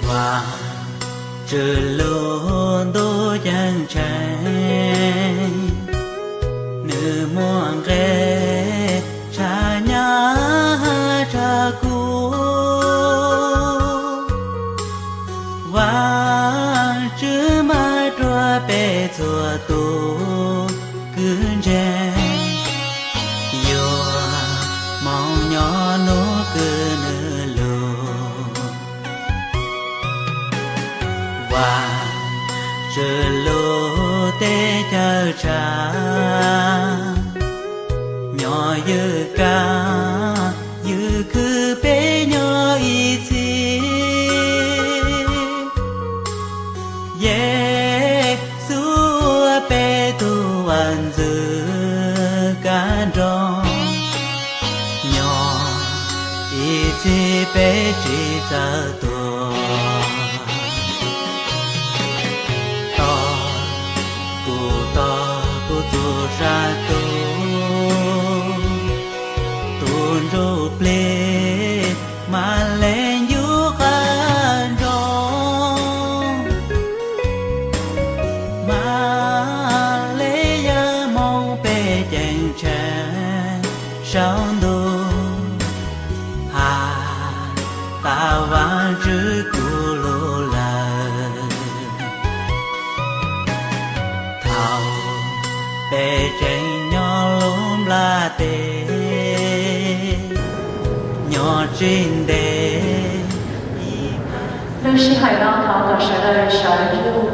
Vajtswv lub ntuj ceeb tsheej, nws muaj nqe tshaj nyab tshaj kub. Vajtswv mag rua peb txhua tus kwv ntseeg, yuav moog nyob nub kws nws lug. Vajtswv lub teb chaws tshaj, nyob ywj kab ywj khw peb nyob ib txhis. Yexus ua peb tug vaaj ntxwv kab nroog, nyob ib txhis peb tsis txawj tuag. Tos kuv, tos kuv txuj sa tug, tug ntsuj plig Malaysia qab nroog, Malaysia moog peb ceeb tsheej saum ntuj, has tas Vaajtswv kuv lug lawm. Thaum peb tseem nyob lub nplaj teb, nyob tsis ntev. Lub sij hawm no thov kom sawv daws sawv ntsug.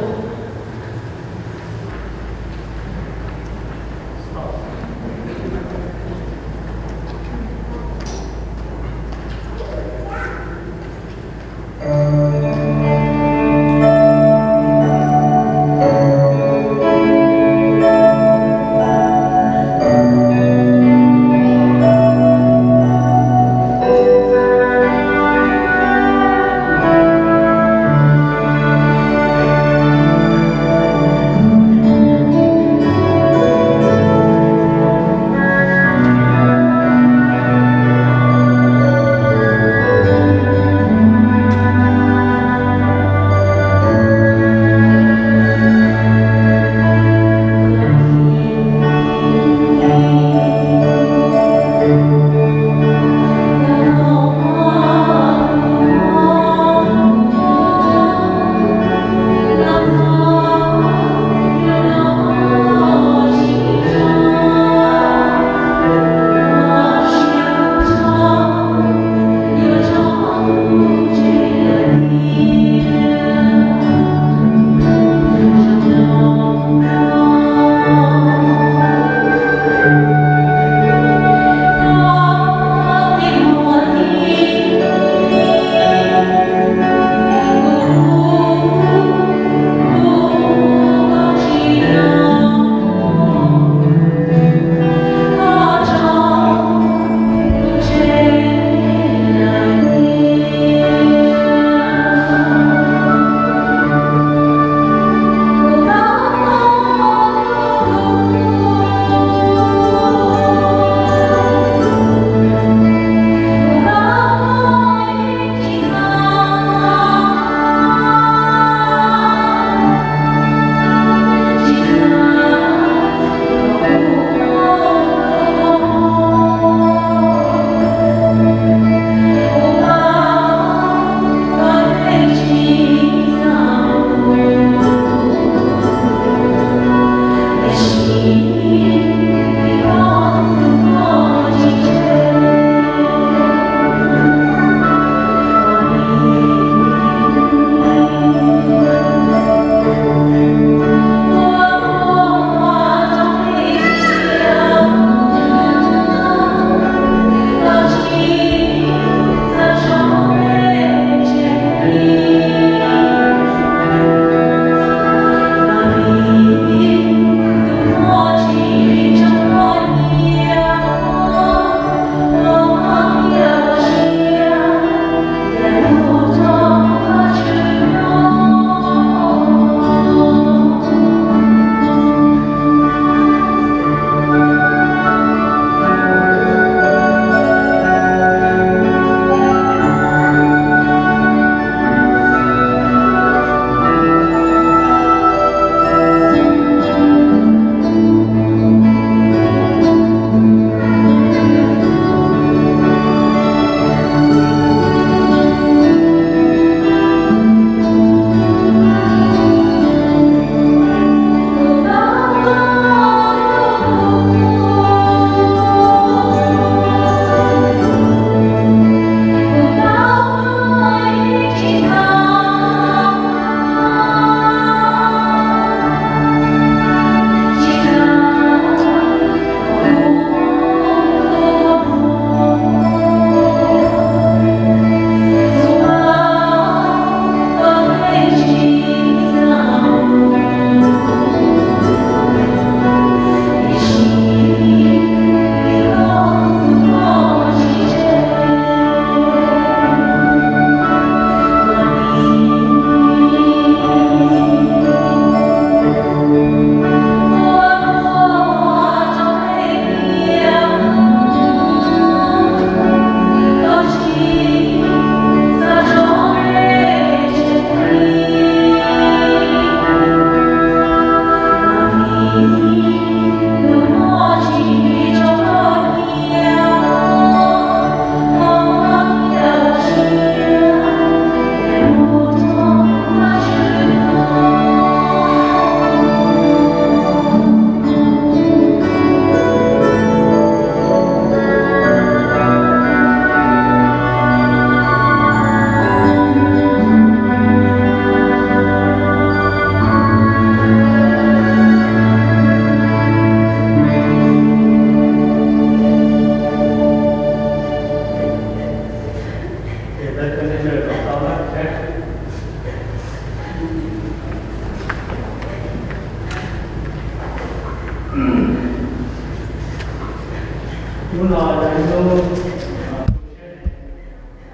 Hnub no yog ib hnub,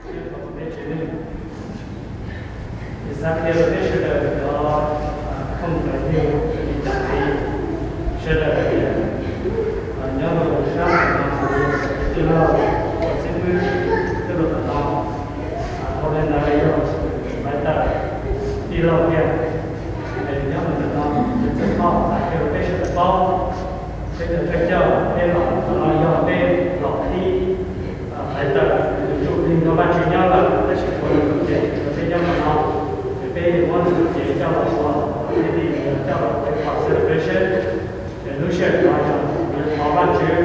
ib hnub peb tsev neeg, es xav qhia rau peb sawv daws cov phooj ywg, cov niam cov txiv sawv daws tias nyob rau sab tom no, tij laug, cov xib hwb, coj rau tom no, hauv li ntawd yog Maiv Tawm tij laug tiag, nyob rau tom no, nws txawj txhoj xav qhia rau peb sawv daws paub. Peb cov thawj coj peb los no yog peb los qhib Maiv Tawm tus ntsuj plig nrog Vajtswv nyob lawm, tab sis tshuav nws tus cev tseem nrog peb nyob rau no, ces peb yuav muab nws tus cev coj los ua thiaj li coj los ua ib qho celebration. Ces lub sij hawm no yog yuav thov Vajtswv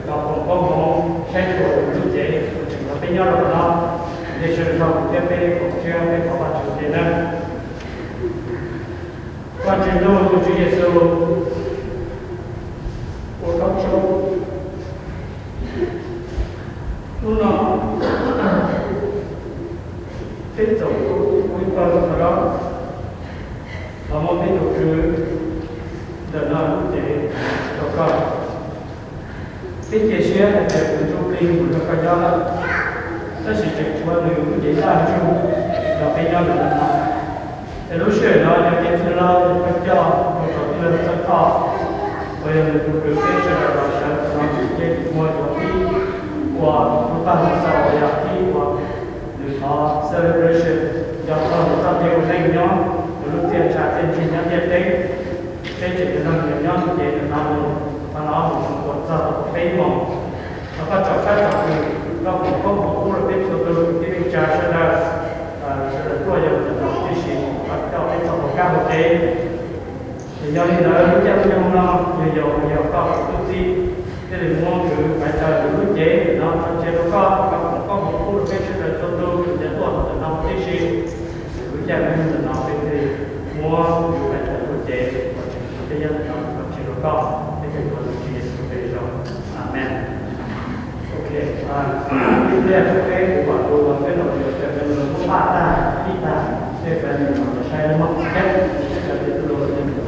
kom foom koob hmoov saib xyuas nws lub cev uas tseem nrog peb nyob rau no, nej sawv daws nrog kuv thiab peb koom siab peb thov Vajtswv ua ke nawb. Vajtswv ntuj, tus Tswv Yexus, ua koj tsaug. Hnub no peb txaus ua ib pawg qhov rob, thov muab peb tus kwv ntawm no lub cev rau koj. Peb cia siab hais tias tus ntsuj plig mus nrog koj nyob lawm, tab sis tseem tshuav nws lub cev ntaj ntsug nrog peb nyob ntawm no. Es lub sij hawm no yog tias tij laug yog koj coj mus rau tij laug Txawj Thoj uas yog nws tus kwv, peb sawv daws los sawv rau no, nws thiaj li muaj yuav qhib ua lub paj lub xaus uas yog qhib ua nws qhov celebration, nco txog nws txoj kev ua neej nyob, nws lub txiaj ntsha txiaj ntsig nyob ntiaj teb. Peb tseem yuav nrog nws nyob ntawm no, qhov no mus txog thaum peb moos. Thov koj tsom kab tsom kwm, koj foom koob hmoov pub rau peb txhua tus kwv tij neej tsa sawv daws, sawv daws tuaj yog ntawm no tib si, koj coj peb txoj hauv kab hauv kev. Ces yog li ntawd lub caij lub nyoog no yog yog yog koj tus tub txib thiaj li muab kwv Maiv Tawm lub cev ntawm no tso cia rau koj, koj foom koob hmoov pub rau peb sawv daws txhua tus kwv tij tuaj ntawm no tib si. Lub caij lub nyoog ntawm no peb thiaj li muab kwv Maiv Tawm lub cev uas tseem nrog peb nyob ntawm no tso cia rau koj, peb thov Yexus Khetos lub npe zoo. Amees. Ok, ib pliag peb kuv mam hu peb los mus, peb los mus muab paj tag, pib tag, tej family los saib lub mob thiab, sawv daws tus lus thiab.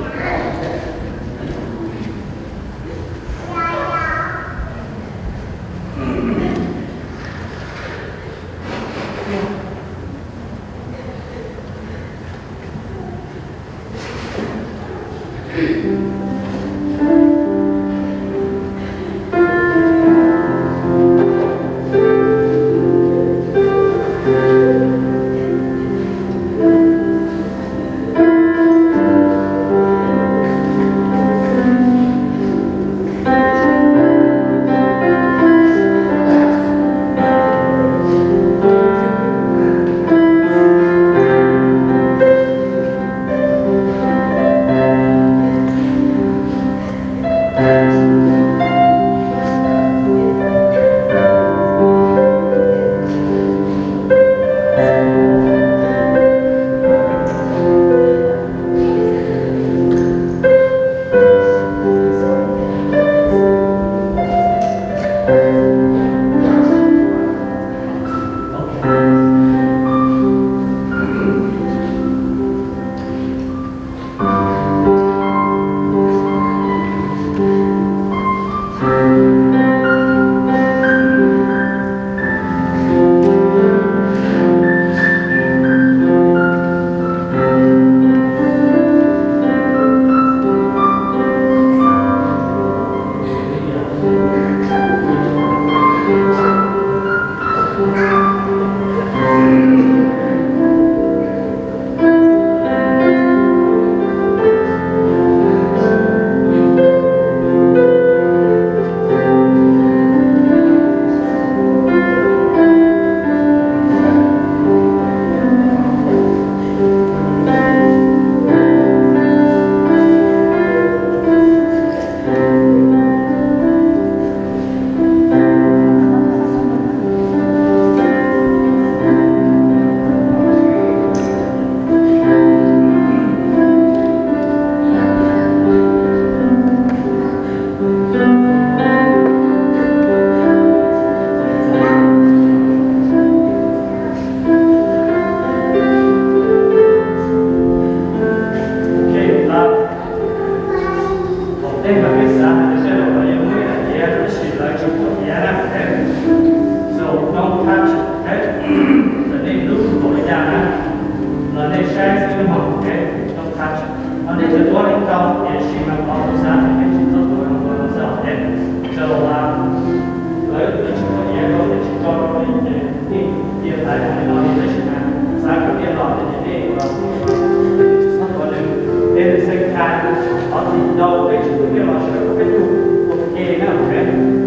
Nrau peb tsis tu nej los sawv daws peb tug ua ke na, ok?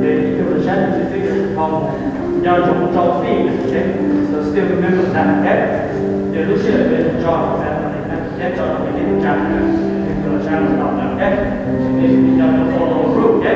Ces ib tug los saib tus xib xwb, nco ntsoov rau fij, ok? So still remember that, ok? Ces lub sij hawm peb tso, ok? Tso rau peb tug tsa, ib tug los saib los tau, ok? Ces nco ntsoov follow rule, ok?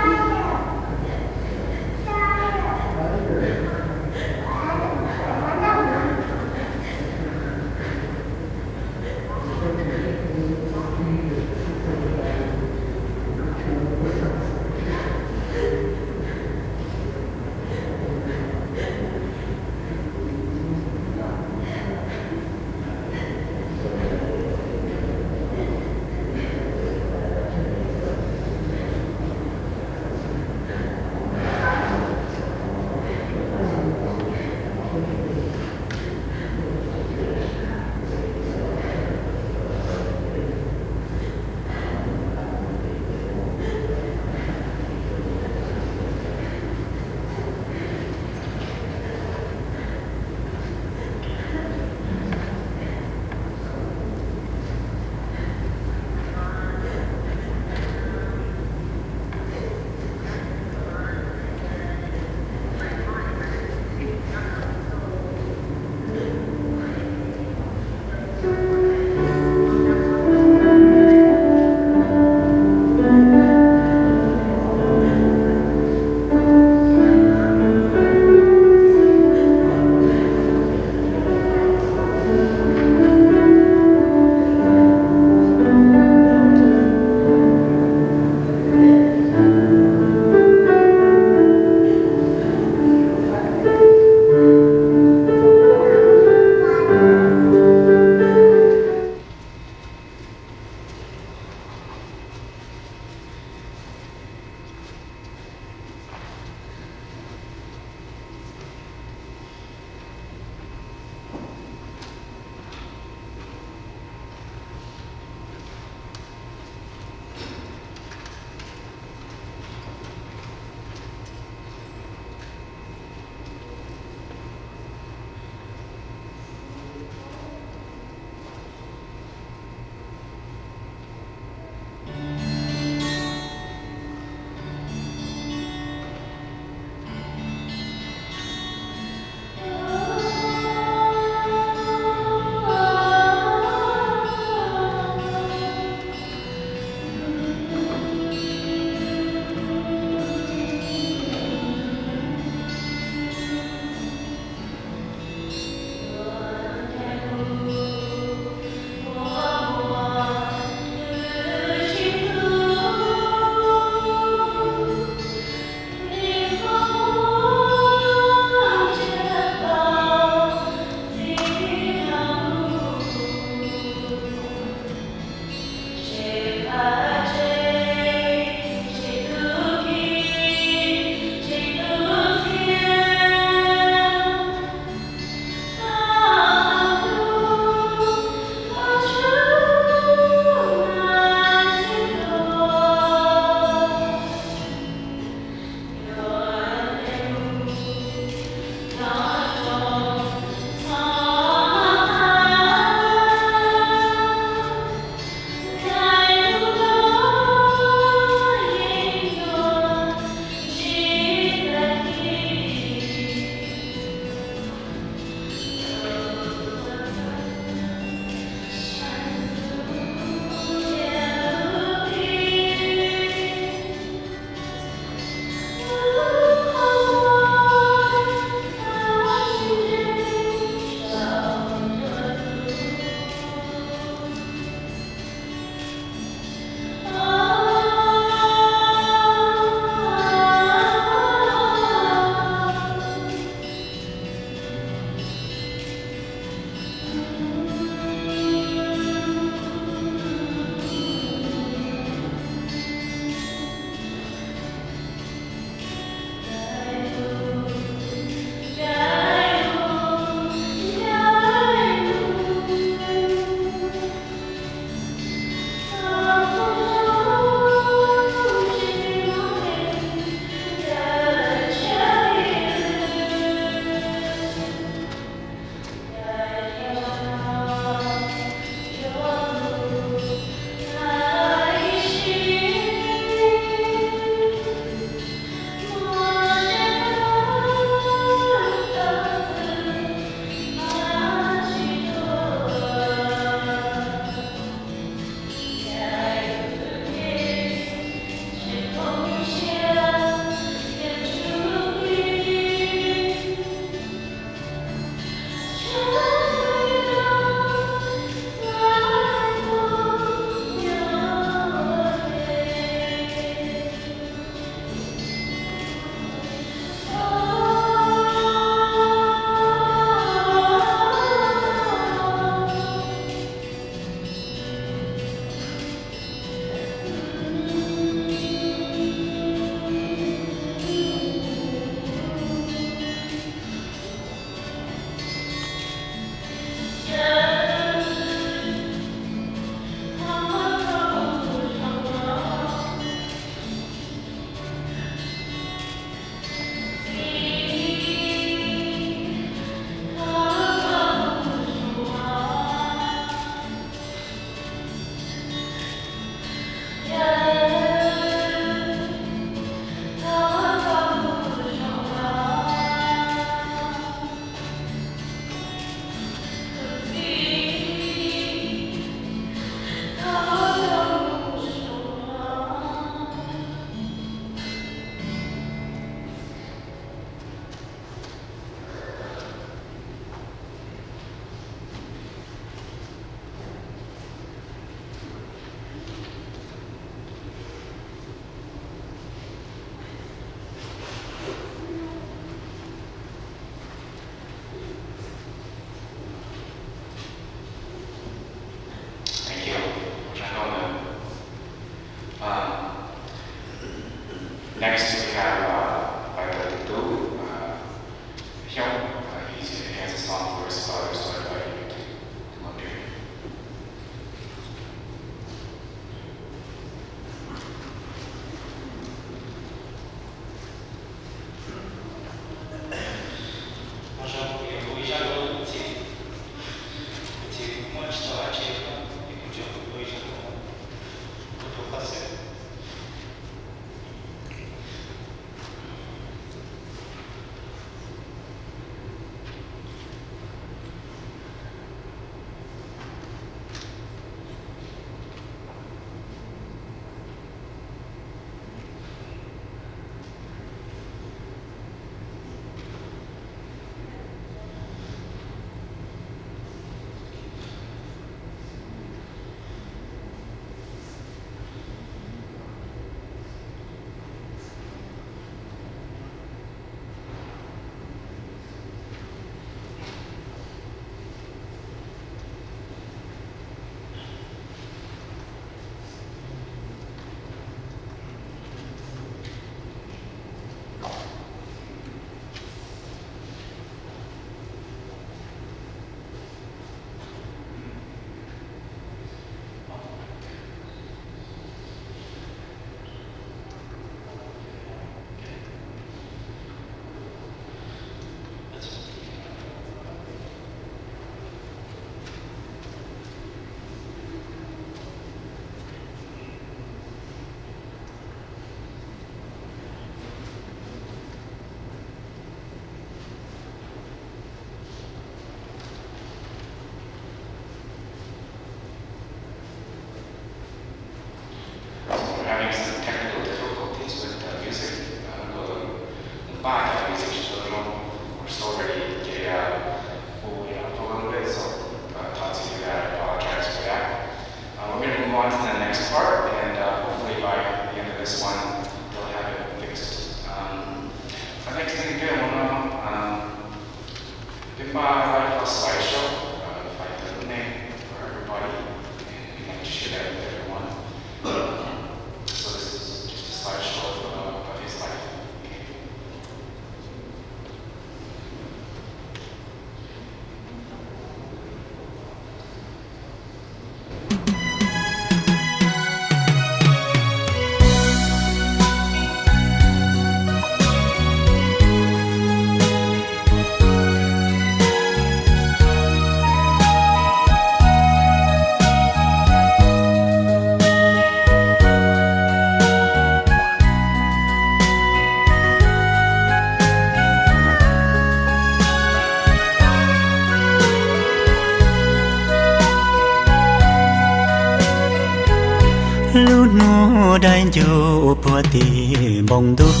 Lub hnub dai ncuj puag tim npoo ntuj,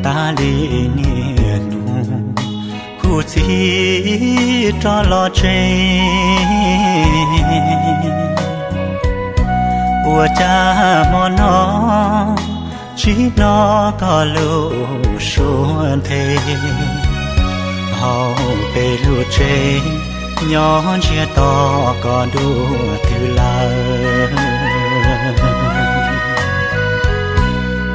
tas li niaj hnub kuv txiv rov los tsev. Ua cas hmo no tsis hnov koj lub suab nthe, hauv peb lub tsev nyob ntsiag to koj dua twg lawm.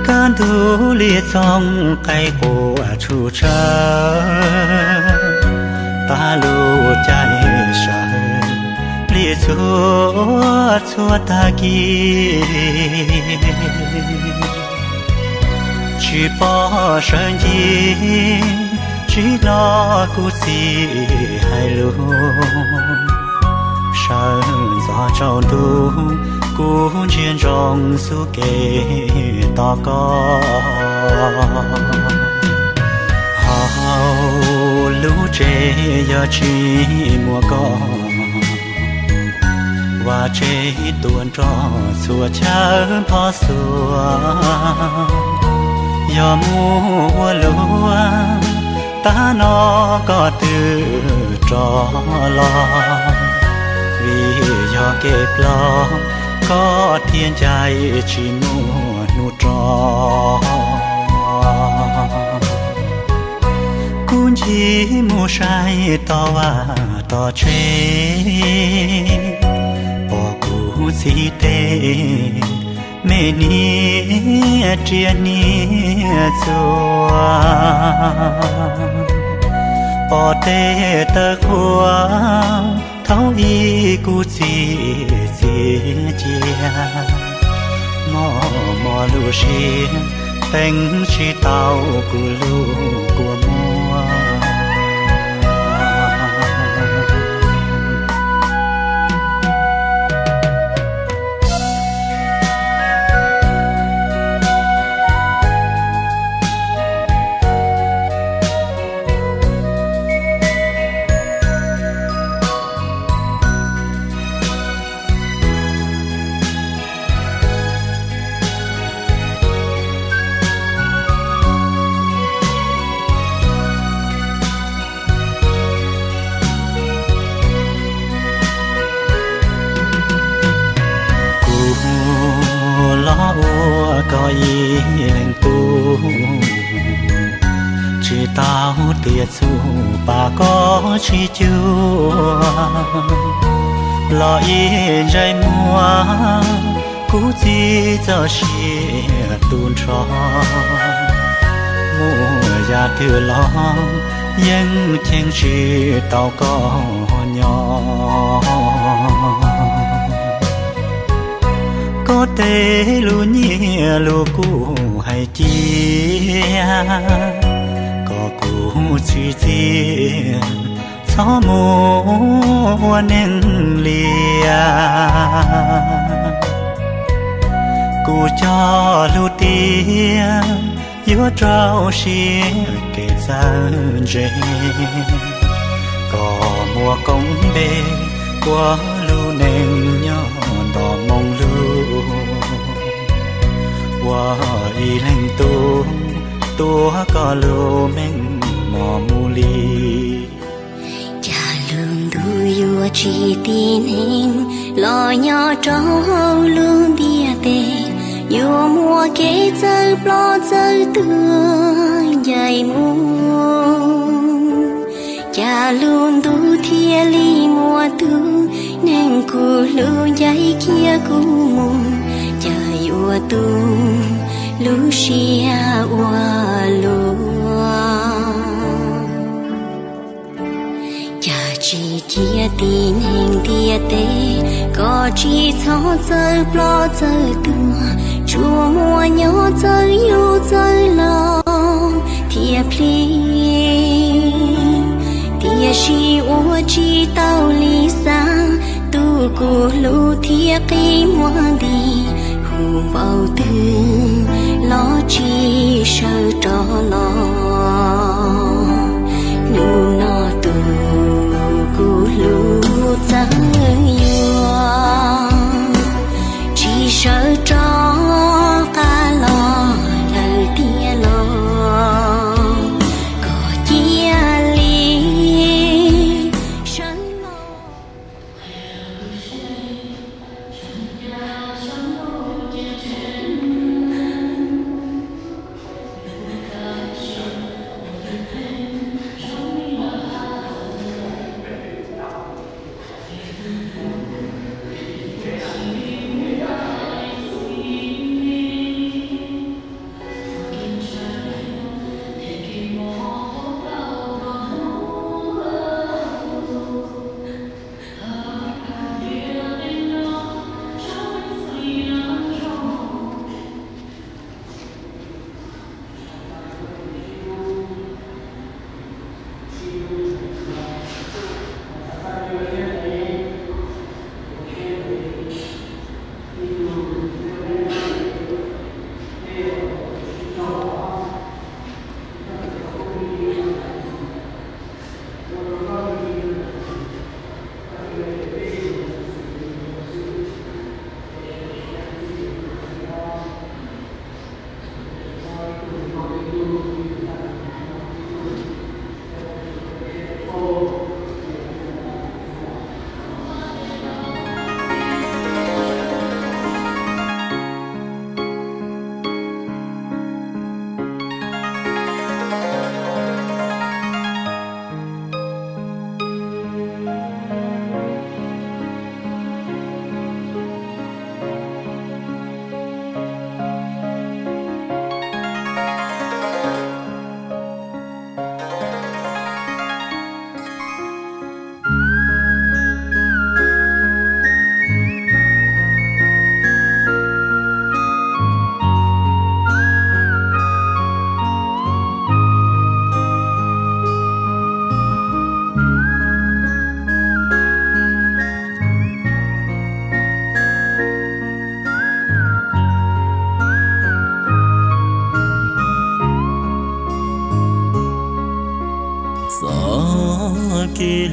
Kaj ntug li txooj qaib quaj tshum tshawv, tas lub caij sawv li txhua txhua tag kis. Tsis pom sawv ncig, tsis hnov kuv txiv hais lus, sawv ntxov tsaus ntuj kuv ntsia ntsoov xub kev tos koj. Hauv lub tsev yog tsis muaj koj, vaj tsev tuaj nrog txhua chaw npho xuas, yog mus ua luaj, tab no koj twb rov los. Vim yog kev ploj, koj thiaj ncaim tsis muaj hnub rov. Kuv ncig mus saib toj vaj toj tsev, pom kuv txiv tej me hniav riam hniav txuas, pom tej tawv qhuav thaum ub kuv txiv txiav cia, mos mos lub siab teev tsis tau kuv lub kua muag. Kuv los ua koj ib leeg tub, tsis tau tiam txhub pab koj tsis cuag, los ib ntsais muag kuv txiv txoj sia tu nrho. Muaj yam twg los yeej cheem tsis tau koj nyob. Koj tej lus nyiaj lus kub hais cia, kom kuv tsis txiaj txhob mus ua neeg liam. Kuv cog lus tias yuav rau siab kev txawj ntse, kom muaj koob npe ua lub neej nyob nto moo lug, ua ib leeg tub tuav koj lub meej mom mus li. Cas lub ntuj yuav tsis tib neeg los nyob rau hauv lub ntiaj teb, yuav muaj kev txawv ploj txawv tuag ncaim mus. Cas lub ntuj thiaj li muaj tug neeg kuv hlub ncaim kiag kuv mus, cas yuav tu lub siab ua luaj. Cas tsis cia tib neeg ntiaj teb, koj tsis txhob txawv ploj txawv tuag, tsuas muaj nyob txawv yug txawv laus thiaj plig. Tiam sis ua tsis tau li xav, tus kuv hlub thiaj qi muag nti, hu npaum twg los tsis sawv rov los. Hnub no tus kuv hlub txawv yuag.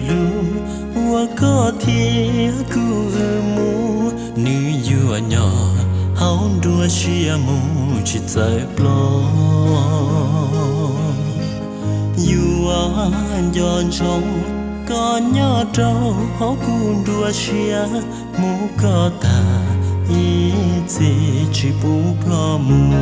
lug ua koj thiab kuv wb mus, nws yuav nyob hauv nruab siab mus tsis txawv ploj. Yuav nco ntsoov koj nyob rau hauv kuv nruab siab, mus koj tag ib txhis tsis pub ploj mus.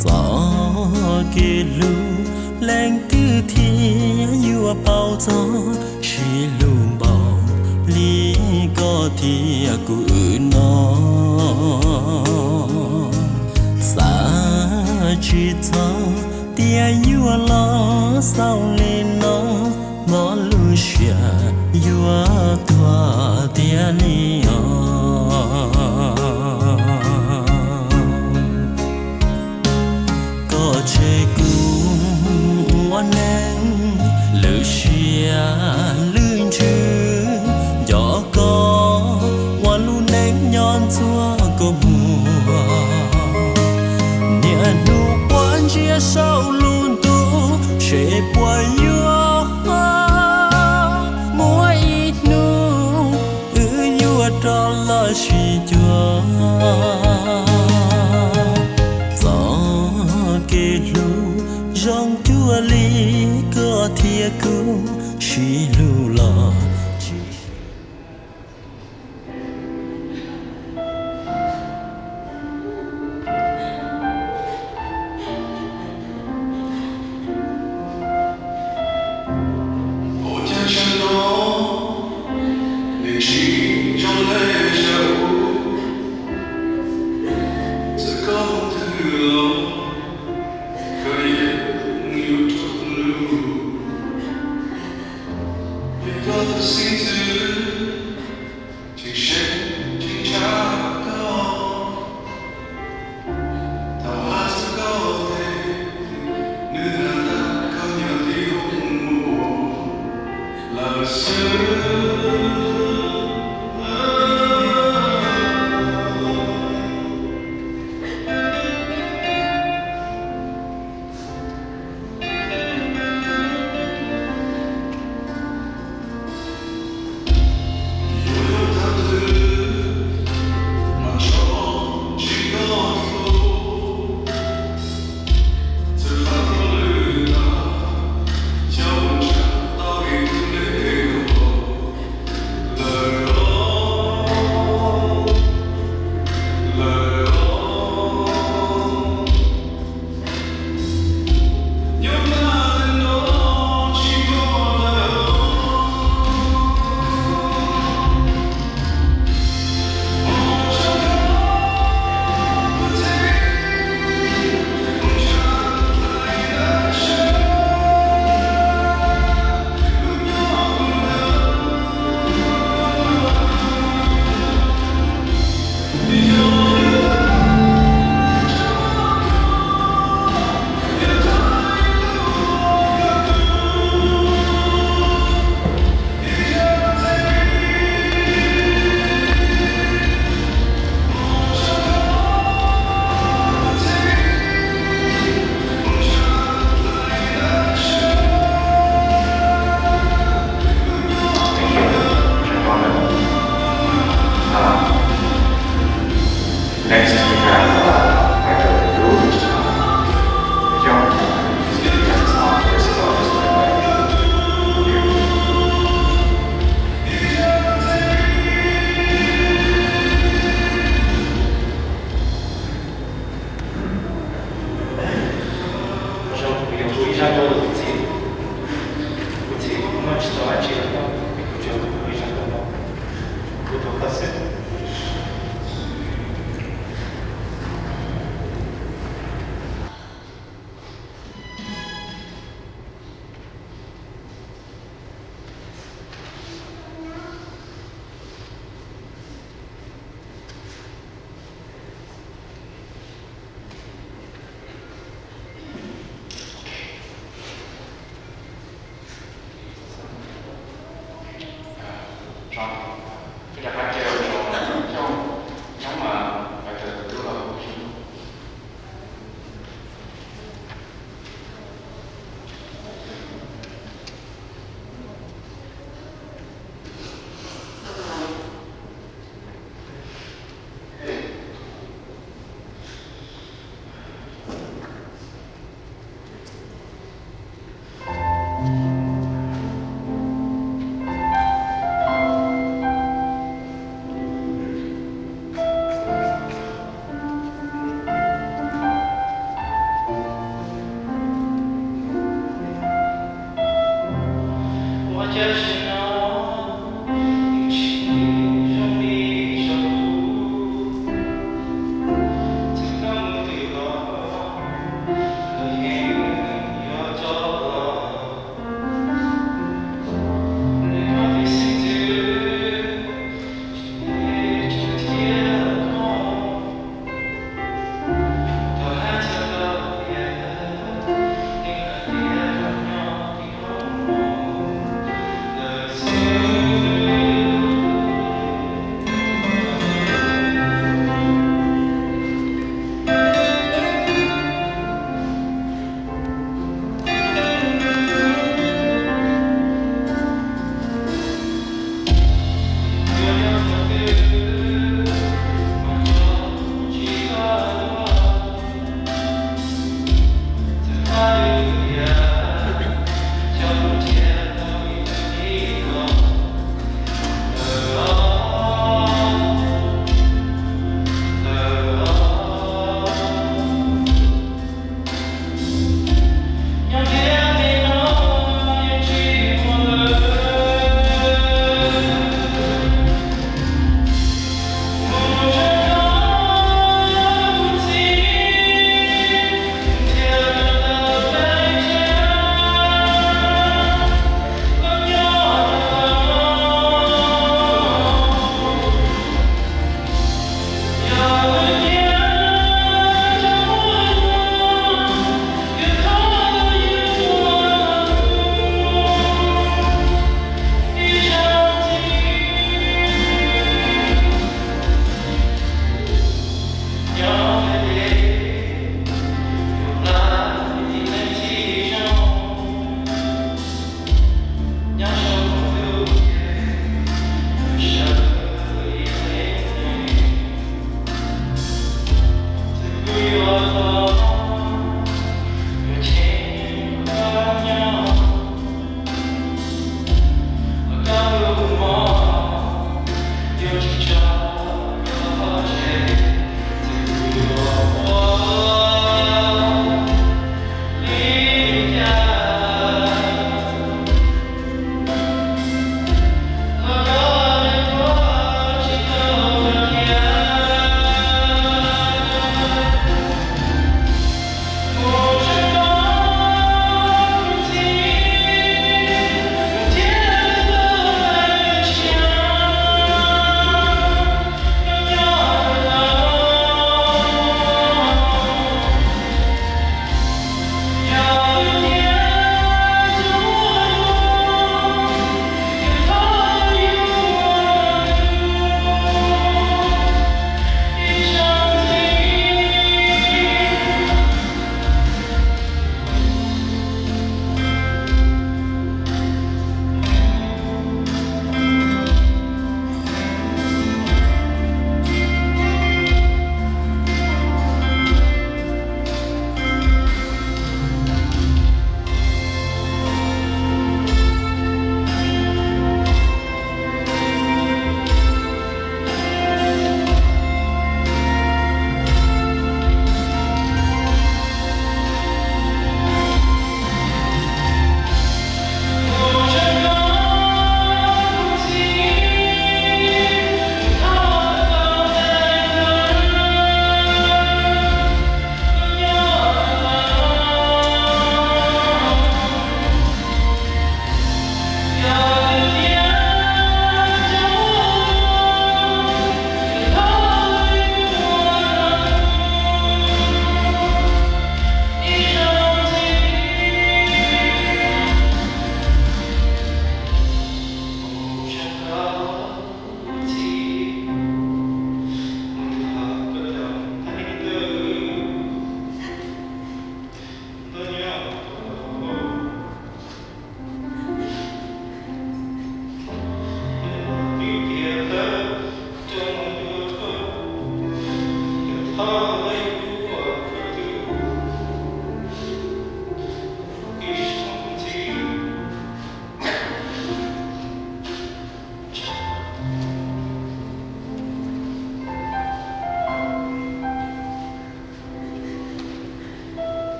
Txoj kev hlub leej twg thiaj yuav paub txog, sib hlub npaum li koj thiab kuv wb no. Xav tsis txog tias yuav los xaus li no, mob lub siab yuav tuag tiag li os. Koj tseg kuv ua neeg, lwm siab lwm ntsws, nco koj ua lub neej nyob ntxuav kua muag. Niaj hnub quaj ntsia saum lub ntuj, seb puas yuav muaj ib hnub wb yuav rov los sib cuag. Txoj kev hlub zoo cuag li koj thiab kuv sib hlub los tsis Tab sis